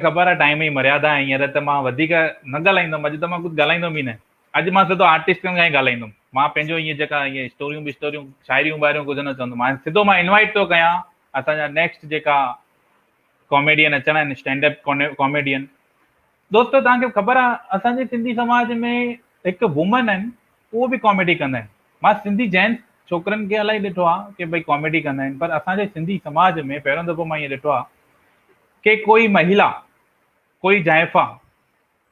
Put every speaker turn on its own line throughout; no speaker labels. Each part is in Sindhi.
خبر آهي ٽائيم جي مريادا آهي هينئر ته مان وڌيڪ نه ڳالهائيندم اڄ ته مان ڪجهه ڳالهائيندم ئي نه اڄ مان سڌو آرٽسٽن کان ئي ڳالهائيندم مان پنهنجو ائين جيڪا ائين اسٽوريون بسٽوريون شاعريون وائريون ڪجهه نه چوندم مان سڌو مان انوائٽ ٿو ڪيان اسان جا نيڪسٽ جيڪا ڪاميڊين اچڻا آهن اسٽينڊ اپ ڪاميڊين دوستو توهان کي خبر آهي اسان جي سنڌي سماج ۾ هڪ وومن آهن اهو به ڪاميڊي ڪندا آهن مان سنڌي جينٽس ڇوڪرن کي الاهي ڏٺو آهي ڪي ڀئي ڪاميڊي ڪندا آهن پر اسان جي سنڌي سماج ۾ پهريون دفعو مان ائين ڏٺو آهي ڪي ڪوئي مهلا ڪوئي زائفا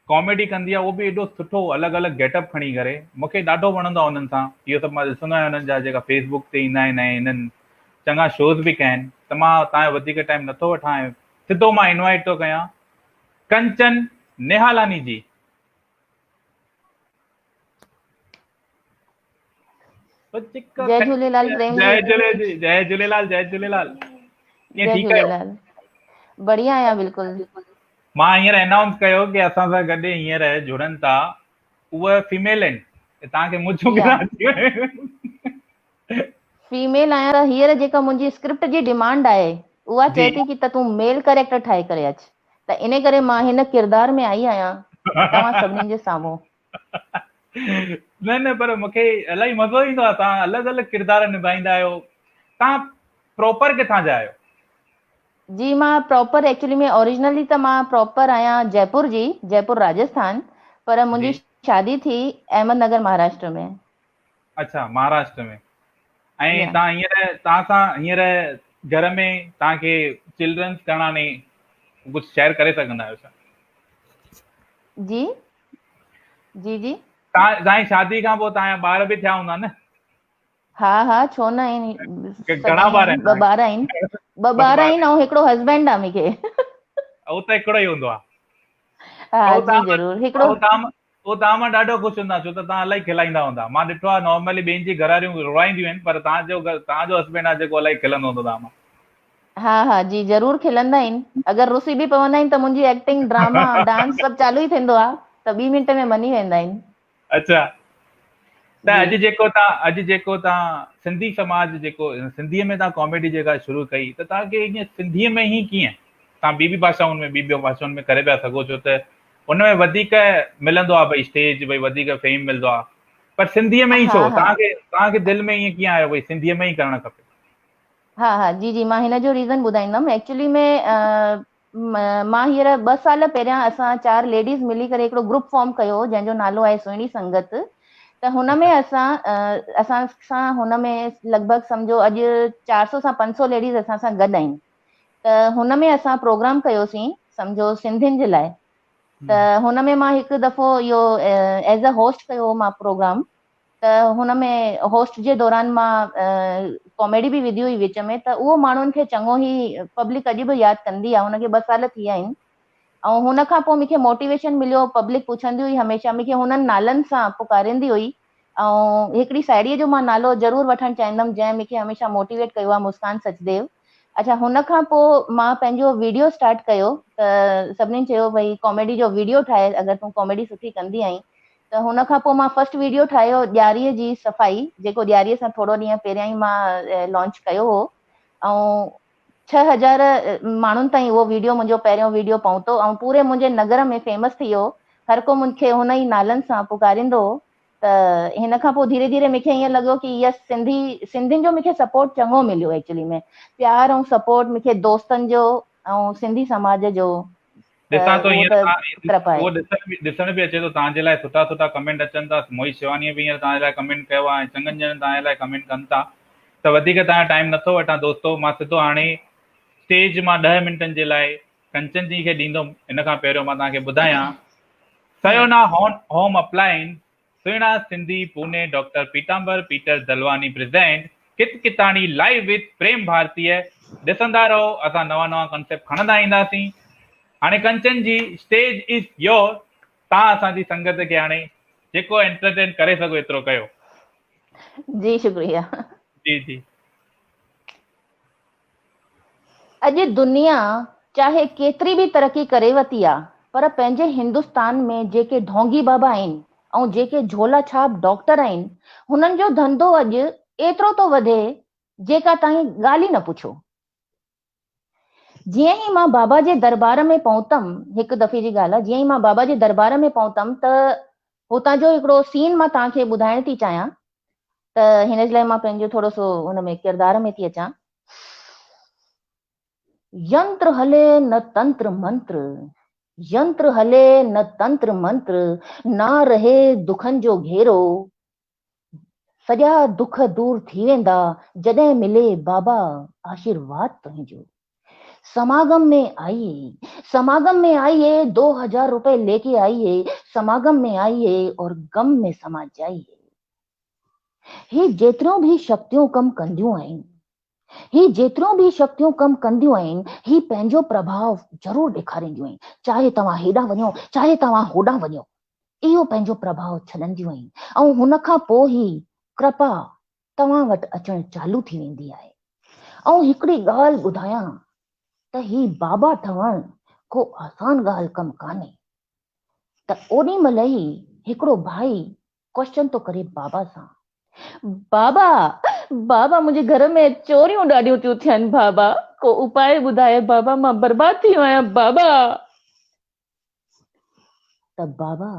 ڪاميڊي ڪندي آ اهو به ايڏو سٺو الڳ الڳ گيٽ اپ کڻي ڪري مونکي ڏاڍو وڻندو آ انهن سان اهو سڀ مان ڏسندو آهيان انهن جا جيڪا فيس بڪ تي ايندا آهن ۽ انهن چڱا شوز به ڪيا آهن ته مان تان جو وڌيڪ ٽائيم نٿو وٺان ۽ سڌو مان انوائٽ ٿو ڪيان ڪنچن نهالاني جي.
جئي جهوليلال پريم جي.
جئي جهولي جئي جهوليلال جئي جهوليلال.
ڪيئن ٺيڪ آهيو؟ بڙهيا آهيان بلڪل.
مان هينئر انائونس ڪيو ڪي اسان سان گڏ هينئر جڙن ٿا اهي فيميل آهن توهان کي مڇون ڪٿان اچي ويون؟
فيميل آهيان ته هينئر جيڪا منهنجي اسڪرپٽ جي ڊيمانڊ آهي اها چئي ٿي ڪي ته تون ميل ڪريڪٽر ٺاهي ڪري اچ ته ان ڪري مان هن ڪردار ۾ آئي آهيان توهان سڀني جي سامهون.
نه نه پر مونکي الاهي مزو ايندو آهي توهان الڳ الڳ ڪردار نڀائيندا آهيو توهان پراپر ڪٿان جا آهيو؟
جي مان پراپر ايڪچولي ۾ اوريجنلي ته مان پراپر آهيان جئپور جي جئپور راجسٿان پر منهنجي شادي ٿي احمد نگر مهاراشٽر ۾.
اڇا مهاراشٽر ۾ ۽ توهان هينئر توهان سان هينئر گهر ۾ توهان کي چلڊرنس گهڻا ني ڪجهه شيئر ڪري سگهندا آهيو ڇا؟
جي جي جي.
توهان جي شادي کان پوء توهان جا ٻار به ٿيا هوندا نه؟
ها ها ڇو نه آهن.
گهڻا ٻار آهن؟
ٻه ٻار آهن. ٻه ٻار آهن ۽ هڪڙو هسبينڊ آهي مونکي.
اهو ته هڪڙو ئي هوندو آهي.
ها جي ضرور هڪڙو.
اهو توهان مان ڏاڍو خوش هوندا ڇو ته توهان الاهي کلائيندا هوندا. مان ڏٺو آهي نارملي ٻين جي گهرواريون روئائينديون آهن پر توهان جو توهان جو هسبينڊ آهي جيڪو الاهي کلندو هوندو توهان مان.
ها ها جي ضرور کلندا آهن اگر رسي به پوندا آهن ته منهنجي ايڪٽنگ ڊراما ڊانس سڀ چالو ئي ٿيندو آهي ته ٻي منٽ ۾ مڃي ويندا آهن.
اڇا ته اڄ جيڪو توهان اڄ جيڪو توهان سنڌي سماج جيڪو سنڌيء ۾ توهان ڪاميڊي جيڪا شروع ڪئي ته توهان کي ائين سنڌيء ۾ ئي ڪيئن توهان ٻي به ڀاشائن ۾ ٻي ٻي ڀاشائن ۾ ڪري پيا سگهو ڇو ته ان ۾ وڌيڪ ملندو آ ڀئي اسٽيج ڀئي وڌيڪ فيم ملندو آ پر سنڌيء ۾ ئي ڇو توهان کي توهان کي دل ۾ ائين ڪيئن آيو ڀئي سنڌيء ۾ ئي ڪرڻ کپي؟
ها ها جي جي مان هن جو ريزن ٻڌائيندم ايڪچولي ۾ مان هينئر ٻه سال پهريان اسان چار ليڊيز ملي ڪري هڪڙو گروپ فارم ڪيو هو جنهن جو نالو آهي سهڻي سنگت ته هن ۾ اسان اسان سان هن ۾ لڳ ڀڳ سمجهو اڄ چار سو سان پنج سو ليڊيز اسان سان گڏ آهن ته هن ۾ اسان پروگرام ڪيوسين سمجهو سنڌين جي لاء ته هن ۾ مان هڪ دفعو اهو ايز اي هوسٽ ڪيو هو مان پروگرام ته هن ۾ هوسٽ جي دوران مان ڪاميڊي به وڌي هئي وچ ۾ ته اهو ماڻهن کي چڱو ئي پبلڪ اڄ به ياد ڪندي آهي هن کي ٻه سال ٿي ويا آهن ۽ هن کان پوء مونکي موٽيويشن مليو پبلڪ پڇندي هئي هميشه مونکي هنن نالن سان پڪاريندي هئي ۽ هڪڙي ساهيڙيء جو مان نالو ضرور وٺڻ چاهيندم جنهن مون کي هميشه موٽيويٽ ڪيو آهي مسڪان سچديو. اڇا هن کان پوء مان پنهنجو ويڊيو اسٽارٽ ڪيو ته سڀني چيو ڀئي ڪاميڊي جو ويڊيو ٺاهي اگر تون ڪاميڊي سٺي ڪندي آهين ته هن کان پوء مان فرسٽ ويڊيو ٺاهيو ڏياريء جي صفائي جيڪو ڏياريء سان ٿورو ڏينهن پهريان ئي مان لانچ ڪيو هو ۽ 6000 ماڻهن تائين اهو ويڊيو منهنجو پهريون ويڊيو پهتو ۽ پوري منهنجي نگر ۾ فيمس ٿي ويو هر ڪو مون کي هن ئي نالن سان پڪاريندو هو ته هن کان پوء ڌيري ڌيري مون کي ائين لڳو ڪي يس سنڌي سنڌين جو مون کي سپورٽ چڱو مليو ايڪچولي ۾ پيار ۽ سپورٽ مون کي دوستن جو ۽ سنڌي سماج جو
ڏسان ٿو هينئر اهو ڏسڻ به ڏسڻ به اچي ٿو توهان جي لاء سٺا سٺا ڪمينٽ اچن ٿا موهت شيوانيء به هينئر توهان جي لاء ڪمينٽ ڪيو آهي ۽ چڱن ڄڻن توهان جي لاء ڪمينٽ ڪن ٿا ته وڌيڪ توهان جو ٽائيم نٿو وٺان دوستو مان سڌو هاڻي اسٽيج مان ڏهه منٽن جي لاء ڪنچن جي کي ڏيندم ان کان پهريون مان توهان کي ٻڌايان سيونا هون هوم اپلائنس سهڻا Sindhi Pune doctor Pitambar Peter Dalwani present Kit Kitani live with Prem Bhartiya ڏسندا رهو اسان نوان نوان ڪنسيپٽ کڻندا اينداسين هاڻي ڪنچن جي اسٽيج is your تان اسان جي سنگت کي هاڻي جيڪو انٽرٽين ڪري سگهو ايترو ڪيو.
جي شڪريه.
جي جي.
اڄ دنيا چاهي ڪيتري به ترقي ڪري وتي آ پر پنهنجي هندستان ۾ جيڪي ڍونگي بابا آهن ۽ جيڪي جهولا ڇاپ ڊاڪٽر آهن هنن جو ڌنڌو اڄ ايترو ٿو وڌي جيڪا تائين ڳالهه ئي نه پڇو. جيئن ئي مان بابا جي دربار ۾ پهتم، هڪ دفعي جي ڳالهه آهي، جيئن ئي مان بابا جي دربار ۾ پهتم ته هتان جو هڪڙو سين مان توهان کي ٻڌائڻ ٿي چاهيان ته هن جي لاء مان پنهنجو ٿورو سو هن ۾ ڪردار ۾ ٿي اچان. ينتر هلي نه تنتر منتر، ينتر هلي نه تنتر منتر، نا رهي دکن جو گهيرو، سڄا دک دور ٿي ويندا جڏهن ملي بابا آشيرواد تنهنجو. سماگم ۾ آئيي، سماگم ۾ آئيي، دو هزار روپئي ليڪي آئيي، سماگم ۾ آئيي اور غم ۾ سما جائيي. هي جيتريون به شڪتيون ڪم ڪنديون آهن، هي جيتريون به شڪتيون ڪم ڪنديون آهن، هي پنهنجو پرڀاء ضرور ڏيکارينديون آهن، چاهي توهان هيڏانهن وڃو، چاهي توهان هوڏانهن وڃو. اهو پنهنجو پرڀاء ڇڏنديون آهن ۽ هن کان پوء هي ڪرپا توهان وٽ اچڻ چالو ٿي ويندي آهي. ۽ هڪڙي ڳالهه ٻڌايان ته هي بابا ٺهڻ ڪو آسان ڳالهه ڪم ڪانهي. ته اوڏي مهل ئي هڪڙو ڀائي ڪوئسچن ٿو ڪري بابا سان. بابا! بابا منهنجي گهر ۾ چوريون ڏاڍيون ٿيون ٿين بابا! ڪو اپاء ٻڌاء بابا مان برباد ٿي ويو آهيان بابا! ته بابا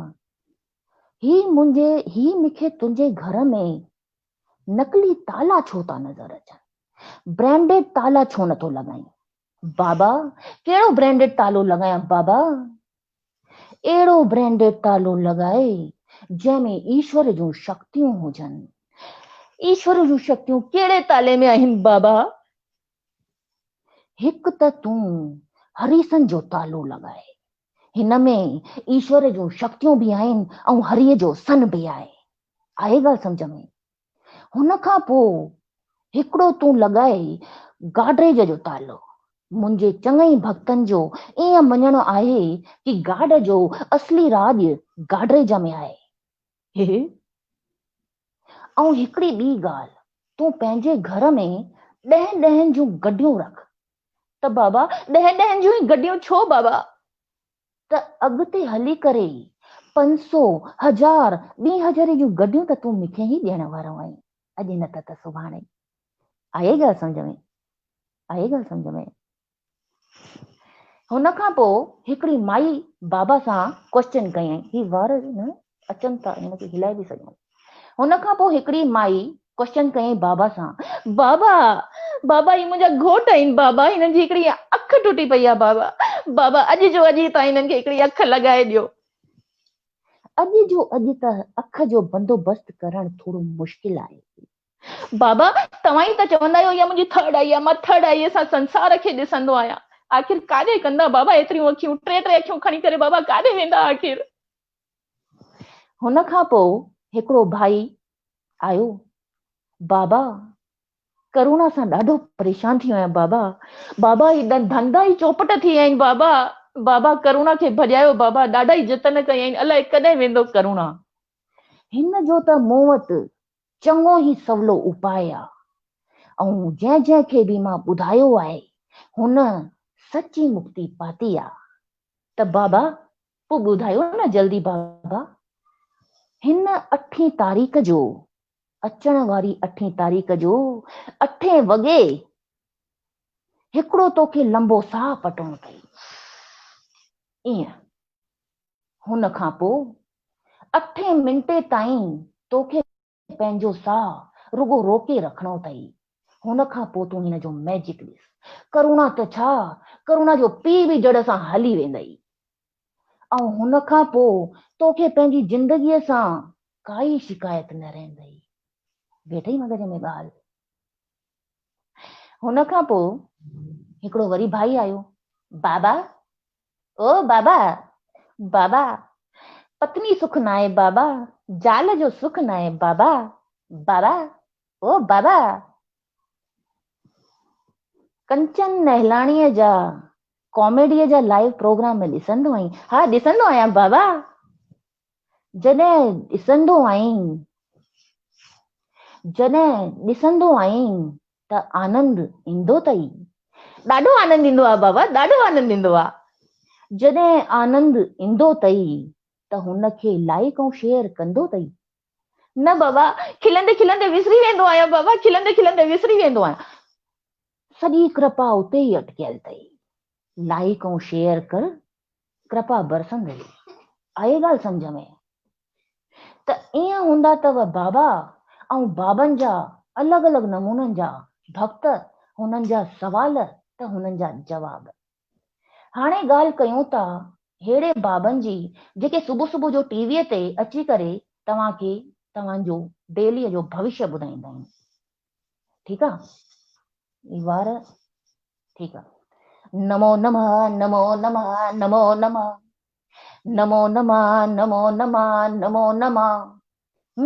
هي منهنجي هي مونکي تنهنجي گهر ۾ نقلي تالا ڇو ٿا نظر اچن؟ برانڊيڊ تالا ڇو نٿو لڳائين؟ بابا ڪهڙو برانڊيڊ تالو لڳايان بابا؟ اهڙو برانڊيڊ تالو لڳائي جنهن ۾ ايشور جون شڪتيون هجن. ايشور جون شڪتيون ڪهڙي تالي ۾ آهن بابا؟ هڪ ته تون هريسن جو تالو لڳاء. هن ۾ ايشور جون شڪتيون به آهن ۽ هريء جو سن به آهي. آئي ڳالهه سمجهه ۾؟ هن کان پوء هڪڙو تون لڳاء گاڊريج جو تالو. منهنجي چڱئي ڀڳتن جو ائين مڃڻ آهي ڪي گاڊ جو اصلي راڄ گاڊريج ۾ آهي. ۽ هڪڙي ٻي ڳالهه، تون پنهنجي گهر ۾ ڏهن ڏهن جون گڏيون رک. ته بابا ڏهن ڏهن جون ئي گڏيون ڇو بابا؟ ته اڳتي هلي ڪري پنج سو، هزار، ٻين هزاري جون گڏيون ته تون مون کي ئي ڏيڻ وارو آهين، اڄ نه ته ته سڀاڻي. آئي ڳالهه سمجهه ۾؟ آئي ڳالهه سمجهه ۾؟ هن کان پوء هڪڙي مائي بابا سان ڪوئسچن ڪيائين، هي وار نه اچن ٿا هن کي هلائي به سگهان. هن کان پوء هڪڙي مائي ڪوئسچن ڪيائين بابا سان، بابا بابا هي منهنجا گهوٽ آهن بابا هنن جي هڪڙي اک ٽٽي پئي آهي بابا بابا اڄ جو اڄ ئي توهان هنن کي هڪڙي اک لڳائي ڏيو. اڄ جو اڄ ته اک جو بندوبست ڪرڻ ٿورو مشڪل آهي. بابا، توهان ئي ته چوندا آهيو اها منهنجي ٿرڊ آئي آهي، مان ٿرڊ آئي سان سنسار کي ڏسندو آهيان. آخر ڪاڏي ڪندا بابا ايتريون اکيون، ٽي ٽي اکيون کڻي ڪري بابا ڪاڏي ويندا آخر. هن کان پوء هڪڙو ڀائي آيو، بابا، ڪرونا سان ڏاڍو پريشان ٿي ويو آهيان بابا، بابا هي ڌنڌا ئي چوپٽ ٿي ويا آهن بابا، بابا ڪرونا کي ڀڄايو بابا، ڏاڍا ئي جتن ڪيا آهن، الائي ڪڏهن ويندو ڪرونا. هن جو ته مون وٽ چڱو ئي سولو اپاء آ ۽ جنهن جنهن کي به مان ٻڌايو آهي هن سچي مڪتي پاتي آ ته بابا پوء ٻڌايو نه جلدي بابا هن اٺين تاريخ جو اچڻ واري اٺين تاريخ جو اٺين وڳي هڪڙو توکي لنبو ساهه پٽڻو اٿئي ائين هن کان پوء اٺين منٽي تائين توکي پنهنجو ساهه رڳو روڪي رکڻو اٿئي. هن کان پوء تون هن جو مئجڪ ڏس. ڪروڻا ته ڇا، ڪروڻا جو پيء به جڙ سان هلي ويندئي. ۽ هن کان پوء توکي پنهنجي زندگيء سان ڪائي شڪايت نه رهندئي. ويٺئي مغز ۾ ڳالهه. هن کان پوء هڪڙو وري ڀائي آيو. بابا! او بابا! بابا! پتني سک ناهي بابا، زال جو سک ناهي بابا، بابا! او بابا! ڪنچن نهلاڻيء جا ڪاميڊيء جا لائيو پروگرام ڏسندو آهين؟ ها ڏسندو آهيان بابا! جڏهن ڏسندو آهين، جڏهن ڏسندو آهين ته آنند ايندو اٿئي؟ ڏاڍو آنند ايندو آهي بابا، ڏاڍو آنند ايندو آهي. جڏهن آنند ايندو اٿئي ته هن کي لائيڪ ۽ شيئر ڪندو اٿئي؟ نه بابا، کلندي کلندي وسري ويندو آهيان بابا، کلندي کلندي وسري ويندو آهيان. سڄي ڪرپا اتي ئي اٽڪيل اٿئي. لائيڪ ۽ شيئر ڪر ڪرپا برسندئي. آئي ڳالهه سمجهه ۾؟ ته ائين هوندا اٿو بابا ۽ بابن جا الڳ الڳ نمونن جا ڀڳت، هنن جا سوال ته هنن جا جواب. هاڻي ڳالهه ڪيون ٿا ههڙي بابن جي جيڪي صبح صبح جو ٽي وي تي اچي ڪري توهان کي توهان جو ڊيلي جو ڀوشيه ٻڌائيندا آهن. ٺيڪ آ هي وار ٺيڪ آ نمو نمه نمو نمه نمو نمه نمو نمه نمو نمه نمو نمه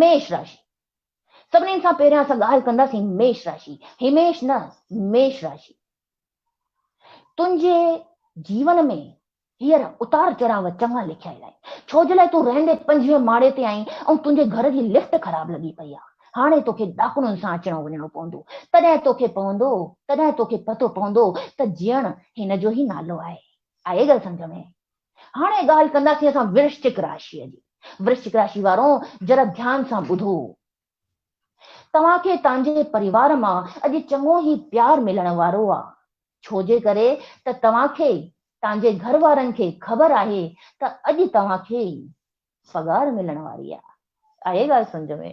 ميش راشي سڀني کان پهريان اسان ڳالهه ڪنداسين ميش راشي هميش نه ميش راشي تنهنجي جيون ۾ هينئر اتار چڙهاء چڱا لکيل آهن، ڇو جي لاء تون رهندي پنجويهين ماڙي تي آهين ۽ تنهنجي گهر جي لفٽ خراب لڳي پئي آهي. هاڻي توکي ڏاڪڻن سان اچڻو وڃڻو پوندو. تڏهن توکي پوندو، تڏهن توکي پتو پوندو ته جيئڻ هن جو ئي نالو آهي. آئي ڳالهه سمجهه ۾؟ هاڻي ڳالهه ڪنداسين اسان ورشچڪ راشيء جي. ورشچڪ راشي وارو ذرا ڌيان سان ٻڌو. توهان کي تانجي پريوار مان اڄ چڱو ئي پيار ملڻ وارو آ، ڇو جي ڪري ته توهان کي تانجي گهر وارن کي خبر آهي ته اڄ توهان کي پگهار ملڻ واري آ. آئي ڳالهه سمجهه ۾؟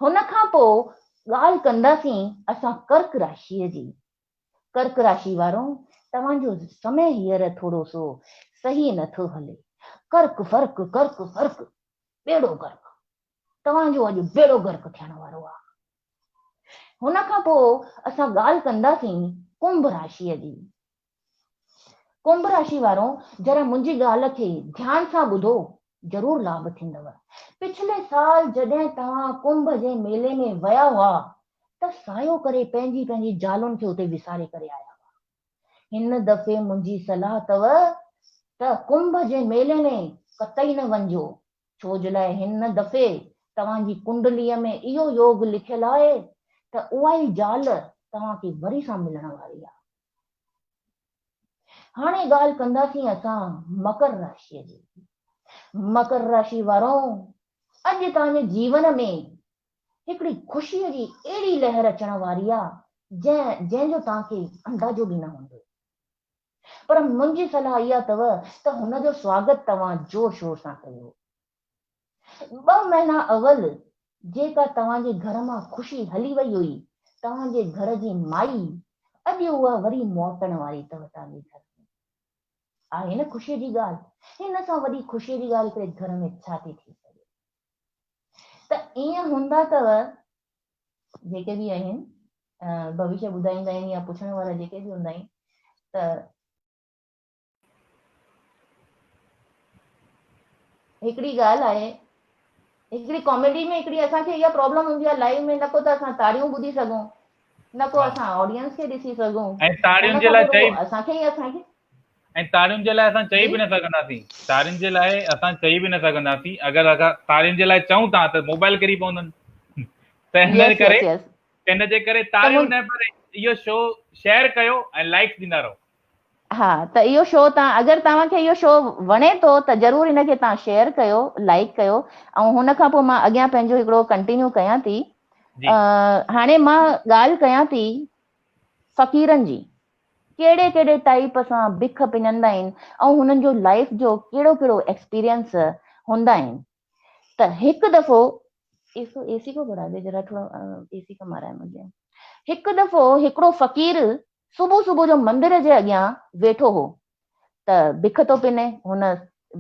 هن کان پو ڳالهه ڪنداسين اسان ڪرڪ راشيء جي. ڪرڪ راشي وارو توهان جو سمي هينئر ٿورو سو صحيح نه ٿو هلي. ڪرڪ فرڪ ڪرڪ فرڪ ٻيڙو غرق. توهان جو اڄ بيڙو غرق ٿيڻ وارو آ. هن کان پوء اسان ڳالهه ڪنداسين ڪنڀ راشيء جي. ڪنڀ راشي وارو ذرا منهنجي ڳالهه کي ڌيان سان ٻڌو ضرور لاڀ ٿيندو. پڇلي سال جڏهن توهان ڪنڀ جي ميلي ۾ ويا هئا ته سايو ڪري پنهنجي پنهنجي زالن کي اتي وساري ڪري آيا هئا. هن دفعي منهنجي صلاح اٿو ته ڪنڀ جي ميلي ۾ قطعي نه وڃجو ڇو جو لاء هن دفعي توهان جي ڪنڊليء ۾ اهو يوگ لکيل آهي ته اها ئي زال توهان کي وري سان ملڻ واري آهي. هاڻي ڳالهه ڪنداسين اسان مڪر راشيء جي. مڪر راشي وارو اڄ توهان جي جيون ۾ هڪڙي خوشيء جي اهڙي لهر اچڻ واري آهي جنهن جو توهان کي اندازو به نه هوندو. پر منهنجي صلاح اها اٿو ته هن جو سواگت توهان زور شور سان ڪيو. ٻه مهينا اول جيڪا توهان جي گهر مان خوشي هلي وئي هئي، توهان جي گهر جي مائي، اڄ اها وري موٽڻ واري اٿو توهان جي گهر ۾. آهي نه خوشيء جي ڳالهه؟ هن سان وڏي خوشيء جي ڳالهه هڪڙي گهر ۾ ڇا ٿي ٿي سگهي؟ ته ائين هوندا اٿو جيڪي به آهن ڀوشيه ٻڌائيندا آهن يا پڇڻ وارا جيڪي به هوندا آهن ته هڪڙي ڳالهه آهي هڪڙي ڪاميڊي ۾ هڪڙي اسان کي اها پرابلم هوندي آهي لائيو ۾ نه ڪو ته اسان تاڙيون ٻڌي سگهون نه ڪو اسان آڊينس کي ڏسي سگهون
۽ تاڙين جي لاء چئي
اسان کي ئي اسان کي
۽ تاڙين جي لاء اسان چئي به نه سگهنداسين تاڙين جي لاء اسان چئي به نه سگهنداسين اگر اسان تاڙين جي لاء چئون ٿا ته موبائل ڪري پوندن ته هن ڪري ان جي ڪري تاڙيون نه پر اهو شو شيئر ڪيو ۽ لائڪس ڏيندا رهو.
ها ته اهو شو تان اگر توهان کي اهو شو وڻي ٿو ته ضرور ان کي توهان شيئر ڪيو لائڪ ڪيو ۽ هن کان پوء مان اڳيان پنهنجو هڪڙو ڪنٽينيو ڪيان ٿي هاڻي مان ڳالهه ڪيان ٿي فقيرن جي ڪهڙي ڪهڙي ٽائيپ سان بک پنندا آهن ۽ هنن جو لائيف جو ڪهڙو ڪهڙو ايڪسپيرينس هوندا آهن ته هڪ دفعو اي سي کو بڙها دي ذرا ٿورا اي سي ڪم آ رها هي مجھي هڪ دفعو هڪڙو فقير صبح صبح جو مندر جي اڳيان ويٺو هو ته بک ٿو پني هن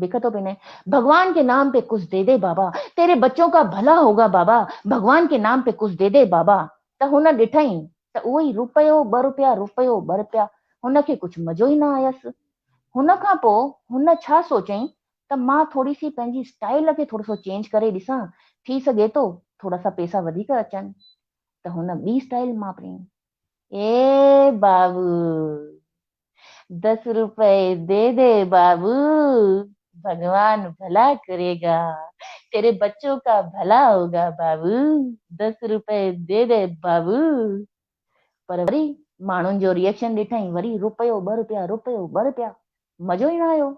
بک ٿو پني ڀڳوان ڪي نام پي ڪجھ the the بابا تيري بچون ڪا ڀلا هوگا بابا ڀڳوان ڪي نام پي ڪجھ the the بابا ته هن ڏٺائين ته اهو ئي روپيو ٻه روپيا روپيو ٻه روپيا هن کي ڪجھ مزو ئي نه آيس هن کان پوء هن ڇا سوچيائين ته مان ٿوري سي پنهنجي اسٽائيل کي ٿورو سو چينج ڪري ڏسان ٿي سگهي ٿو ٿورا سا پيسا وڌيڪ اچن ته هن ٻي اسٽائيل ماپريائين اي بابو دس روپئي the the بابو ڀڳوان ڀلا ڪري گا تيري بچو ڪا ڀلا هوگا بابو دس روپئي the the بابو پر وري ماڻهن جو ريئڪشن ڏٺائين وري روپيو ٻه روپيا روپيو ٻه روپيا مزو ئي نه آيو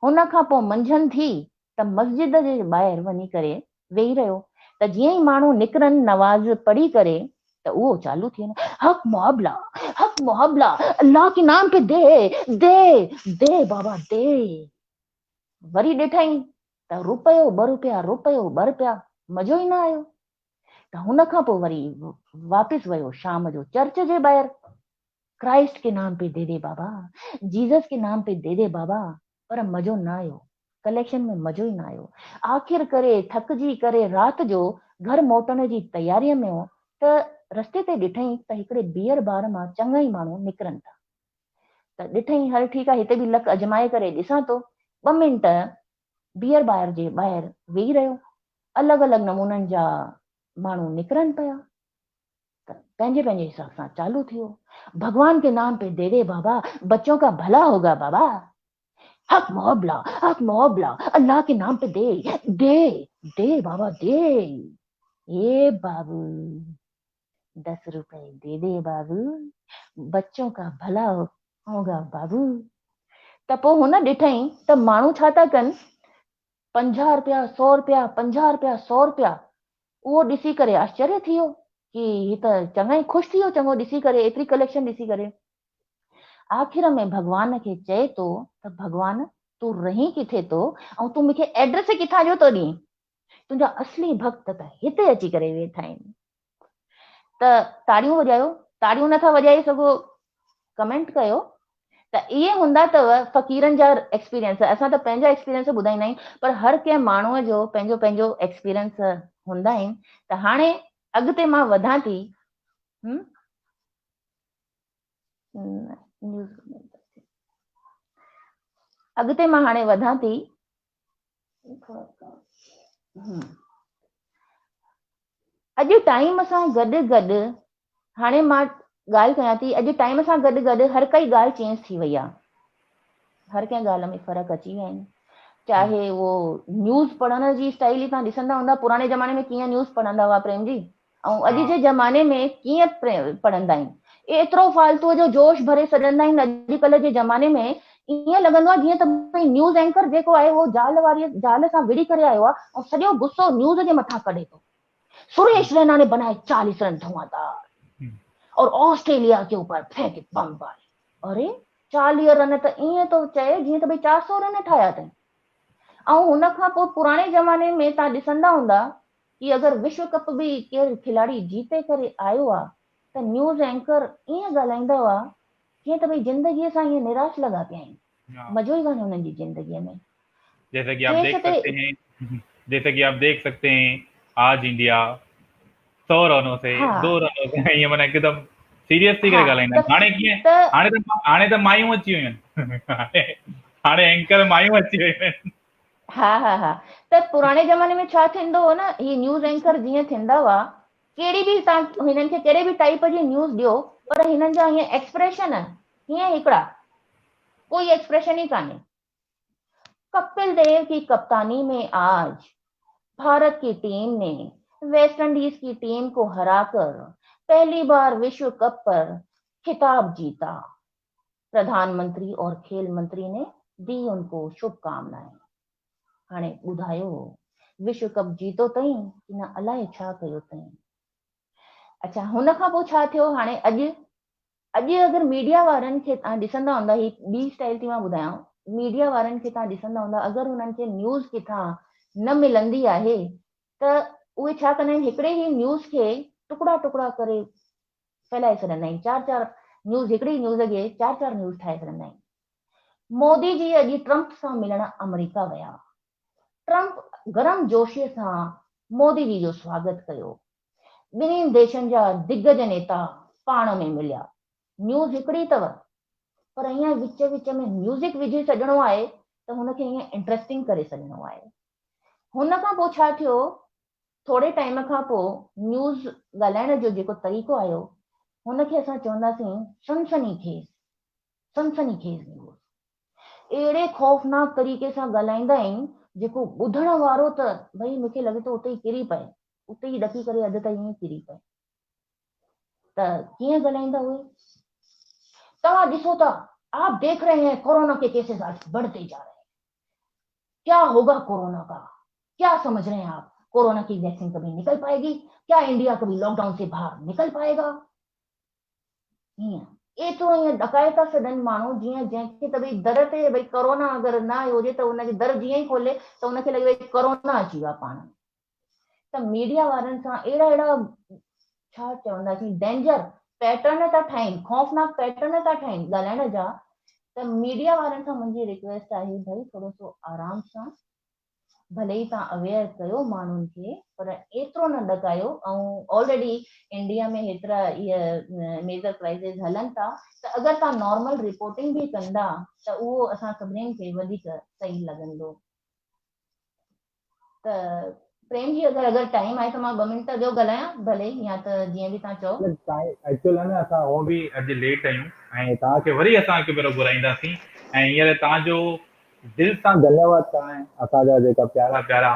هن کان پوء منجهند ٿي ته مسجد جي ٻاهر وڃي ڪري ويهي رهيو ته جيئن ئي ماڻهو نڪرن نواز پڙهي ڪري ته اهو چالو ٿي وڃي حق مقابلا حق مقابلا الله ڪي نام پي the the the بابا the. وري ڏٺائين ته روپيو ٻه روپيا روپيو ٻه روپيا مزو ئي نه آيو ته هن کان پوء وري واپس ويو شام جو چرچ جي ٻاهر ڪرائسٽ ڪي نام P the the Baba Jesus ڪي نام پي the the بابا پر مزو نه آيو ڪليڪشن ۾ مزو ئي نه آيو آخر ڪري ٿڪجي ڪري رات جو گهر موٽڻ جي تياري ۾ هو ته رستي تي ڏٺائين ته هڪڙي بيئر بار مان چڱا ئي ماڻهو نڪرن ٿا ته ڏٺائين هل ٺيڪ آهي هتي به لڪ اجمائي ڪري ڏسان ٿو. ٻه منٽ بيئر بار جي ٻاهر ويهي رهيو. الڳ الڳ نمونن جا ماڻهو نڪرن پيا ته پنهنجي پنهنجي حساب سان چالو ٿي ويو. ڀڳوان ڪي نام پي the the بابا بچون ڪا ڀلا هوگا بابا. حق مقابلا حق مقابلا الله ڪي نام P the the the Baba the. اي بابو دس روپئي the the بابو بچون ڪا ڀلا هوگا بابو. ته پوء هن ڏٺائين ته ماڻهو ڇا ٿا ڪن، 50 روپيا سو روپيا 50 روپيا سو روپيا. اهو ڏسي ڪري آشچريه ٿي ويو ڪي هي ته چڱا ئي خوش ٿي ويو چڱو ڏسي ڪري ايتري ڪليڪشن ڏسي ڪري. آخر ۾ ڀڳوان کي چئي ٿو ته ڀڳوان تون رهين ڪٿي ٿو ۽ تون مون کي ايڊريس ڪٿان جو ٿو ڏين، تنهنجا اصلي ڀڳت ته هتي اچي ڪري ويٺا آهن. ته تاڙيون وڄايو، تاڙيون نٿا وڄائي سگهو ڪمينٽ ڪيو. ته اهي هوندا اٿو فقيرن جا ايڪسپيرينس. اسان ته پنهنجا ايڪسپيرينس ٻڌائيندا آهيون پر هر ڪنهن ماڻهوء جو پنهنجو پنهنجو ايڪسپيرينس هوندا آهن. ته هاڻي اڳتي مان وڌان ٿي. اڳتي مان هاڻي وڌان ٿي. اڄ ٽائيم سان گڏ گڏ هاڻي مان ڳالهه ڪيان ٿي، اڄ ٽائيم سان گڏ گڏ هر ڪائي ڳالهه چينج ٿي وئي آهي، هر ڪنهن ڳالهه ۾ فرق اچي ويا آهن. چاهي اهو نيوز پڙهڻ جي اسٽائل ئي توهان ڏسندا هوندا، پراڻي زماني ۾ ڪيئن نيوز پڙهندا هئا پريم جي، ۽ اڄ جي زماني ۾ ڪيئن پڙهندا آهن. ايترو فالتوء جو جوش ڀري ڇڏندا آهن اڄڪلهه جي زماني ۾ ائين لڳندو آهي جيئن ته ڀئي نيوز اينڪر جيڪو آهي اهو زال واري زال سان وڙهي ڪري آيو آهي ۽ سڄو غصو نيوز جي مٿان ڪڍي ٿو. سريش رينا ني بنائي 40 رن ڌوانڌار اور آسٽريليا ڪي اوپر ڦينڪي بم باري. اري 40 رن ته ائين ٿو چئي جيئن ته ڀئي 400 رن ٺاهيا اٿئي. ۽ هن کان پوء پراڻي زماني ۾ توهان ڏسندا هوندا ڪي اگر وشو ڪپ به ڪير کلاڙي جيتي ڪري آيو آ ته نيوز اينڪر ائين ڳالهائيندا هئا جيئن ته ڀئي زندگيء سان ائين نراش لڳا پيا آهن، مزو ئي ڪانهي انهن جي زندگيء ۾.
جيسا ڪي آپ ديک سڪتي هين جيسا ڪي آپ ديک سڪتي هين آج انڊيا 100 رنو سي 2 رنو سي ائين معنيٰ هڪدم سيريس ٿي ڪري ڳالهائيندا آهن. هاڻي ڪيئن هاڻي ته مايون اچي ويون آهن هاڻي اينڪر مايون اچي ويون آهن.
ها ها ها ته پراڻي زماني ۾ ڇا ٿيندو هو نه هي نيوز اينڪر جيئن ٿيندا هئا ڪهڙي به تان هنن کي ڪهڙي به ٽائيپ جي نيوز ڏيو پر هنن جا هيئن ايڪسپريشن هيئن هڪڙا ڪوئي ايڪسپريشن ئي ڪانهي. ڪپل ديو ڪي ڪپتاني ۾ آج ڀارت ڪي ٽيم ني ويسٽ انڊيز ڪي ٽيم ڪو هرا ڪر پهلي بار وشو ڪپ پر خطاب جيتا. پرڌان منتري اور کيل منتري ني the ان ڪو شڀ ڪامنائين. هاڻي ٻڌايو وشو ڪپ جيتو تئين ڪي نه الائي ڇا ڪيو تئين. اڇا هن کان پوء ڇا ٿيو هاڻي اڄ اڄ اگر ميڊيا وارن کي توهان ڏسندا هوندا هي ٻي اسٽائل ٿي مان ٻڌايان ميڊيا وارن کي توهان ڏسندا هوندا اگر هنن کي نيوز ڪٿان نه ملندي آهي ته اهي ڇا ڪندا آهن هڪڙي ئي نيوز کي ٽڪڙا ٽڪڙا ڪري ڦهلائي ڇڏندا آهن چار چار نيوز هڪڙي نيوز کي چار چار نيوز ٺاهي ڇڏندا آهن. مودي جي اڄ ٽرمپ سان ملڻ آمريڪا ويا. ٽرمپ گرم جوشي سان مودي جي جو سواگت ڪيو. ٻنهي ديشن جا دگج نيتا پاڻ ۾ مليا. نيوز هڪڙي اٿو پر ائين وچ وچ ۾ ميوزڪ وجهي ڇڏڻو آهي ته هن کي ائين انٽريسٽنگ ڪري ڇڏڻو آهي. هن کان پوء ڇا ٿيو ٿوري ٽائيم کان پوء نيوز ڳالهائڻ جو جيڪو طريقو آيو هن کي اسان چونداسين سنسني خيز، سنسني خيز نيوز. اهڙي خوفناڪ طريقي سان ڳالهائيندا آهن جيڪو ٻڌڻ وارو ته ڀئي مون کي لڳي ٿو اتي ئي ڪري پئي، اتي ئي ڏڪي ڪري اڌ تائين ائين ڪري پئي. ته ڪيئن ڳالهائيندا اهي؟ توهان ڏسو ٿا، آپ ديک رهي هين ڪورونا ڪي ڪيسز آج بڙهتي جا رهي هين. ڪيا هوگا ڪورونا ڪا؟ ڪيا سمجھ رهي هين آپ؟ कोरोना की वैक्सीन कभी निकल पाएगी? क्या इंडिया कभी लॉकडाउन से बाहर निकल पाएगा? ईअं एतिरो ईअं ॾकाए था छॾनि माण्हू, जीअं जंहिंखे त भई दर ते भई कोरोना अगरि न आयो हुजे त उनखे दर जीअं ई खोले त उनखे लॻे भई कोरोना अची वियो आहे पाण में। त मीडिया वारनि सां अहिड़ा अहिड़ा छा चवंदासीं डेंजर पैटर्न था ठाहिनि, ख़ौफ़नाक पैटर्न था ठाहिनि ॻाल्हाइण जा। त मीडिया वारनि सां मुंहिंजी रिक्वेस्ट आहे भई थोरो सो आराम सां भले ई तव्हां अवेयर कयो माण्हुनि खे पर एतिरो न ॾकायो। ऐं ऑलरेडी इंडिया में हेतिरा इहे मेजर क्राइसिस हलनि था त अगरि तव्हां नॉर्मल रिपोर्टिंग बि कंदा त उहो असां सभिनीनि खे वधीक सही लॻंदो। त प्रेम जी अगरि अगरि टाइम आहे त मां ॿ मिंट ॿियो ॻाल्हायां भले या त जीअं बि तव्हां चओ।
एक्चुअल आहे न असां हूअं बि अॼु लेट आहियूं ऐं तव्हांखे वरी असां हिकु भेरो घुराईंदासीं ऐं हींअर तव्हांजो दिलि सां ڌنيواد توهان اسان جا جيڪا پيارا پيارا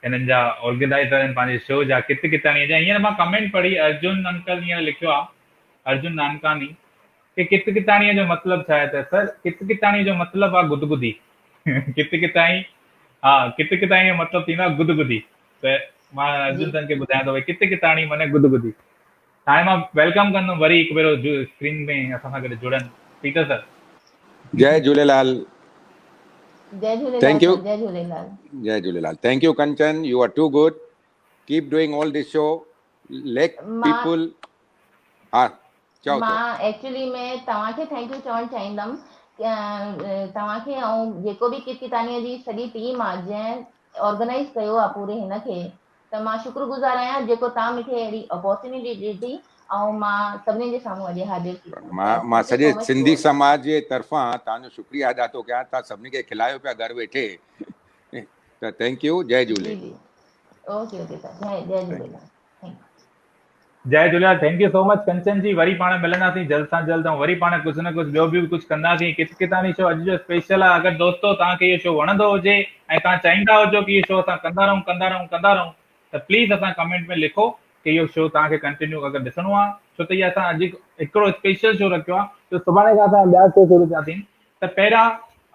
هنن جا آرگنائزر آهن پنهنجي شو جا ڪت ڪتاڻي جا. هينئر مان ڪمينٽ پڙهي ارجن انڪل هينئر لکيو آهي ارجن نانڪاني ڪي ڪت ڪتاڻي جو مطلب ڇا آهي؟ ته سر ڪت ڪتاڻي جو مطلب آهي گدگدي. ڪت ڪتاڻي ها ڪت ڪتاڻي جو مطلب ٿيندو آهي گدگدي. ته مان ارجن سر کي ٻڌايان ٿو ڀئي ڪت ڪتاڻي معنی گدگدي. هاڻي مان welcome ڪندم وري هڪ ڀيرو اسڪرين ۾ اسان سان گڏ جڙن پيٽر سر.
جئي جهوليلال.
جئي جهوليلال thank you جئي جهوليلال.
جئي Jhulelal. Thank you Kanchan, you are too good, keep doing all this show, let people. ها چئو.
مان ايڪچوئلي ۾ توهان کي thank you چوڻ چاهيندم توهان کي ۽ جيڪو به ڪت ڪتاني جي سڄي ٽيم آ جنهن آرگنائز ڪيو آ پوري هن کي، ته مان شڪر گذار آهيان جيڪو توهان مون کي اهڙي اپورچونيٽي ڏني ۽ مان سڀني جي سامهون اڄ حاضر ٿي.
مان مان سڄي سنڌي سماج جي طرفان توهان جو شڪريه ادا ٿو ڪيان، توهان سڀني کي کلايو پيا گهر ويٺي، ته thank you, جئي جهولي.
جي جي اوڪي اوڪي سر، جئي جئي جهوليلال، thank you.
جئي Jhulelal, thank you so much Kanchan ji, وري پاڻ ملنداسين جلد سان جلد ۽ وري پاڻ ڪجهه نه ڪجهه ٻيو به ڪجهه ڪنداسين. ڪت ڪتاني شو اڄ جو اسپيشل آهي. اگر دوستو توهان کي اهو شو وڻندو هجي ۽ توهان چاهيندا هجو ڪي اهو شو اسان ڪندا رهون ڪندا رهون ڪندا رهون ته پليز اسان ڪمينٽ ۾ لکو ڪي اهو شو توهان کي ڪنٽينيو اگر ڏسڻو آهي، ڇو ته اهي اسان اڄ هڪڙو اسپيشل شو رکيو آهي ته سڀاڻي کان اسان ٻيا شو شروع ٿيا ٿين، ته پهريان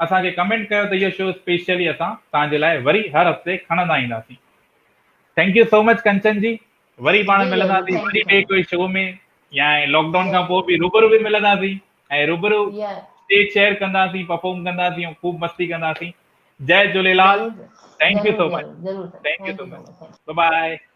اسان کي ڪمينٽ ڪيو ته اهو شو اسپيشلي اسان توهان جي لاء وري هر هفتي کڻندا اينداسين. Thank you so much Kanchan ji, وري پاڻ ملنداسين وري ٻئي ڪوئي شو ۾ يا لاڪ ڊائون کان پوء به روبرو به ملنداسين ۽ روبرو اسٽيج شيئر ڪنداسين، پرفارم ڪنداسين ۽ خوب مستي ڪنداسين. جئي Jhulelal, thank you so much, thank you so much, bye bye.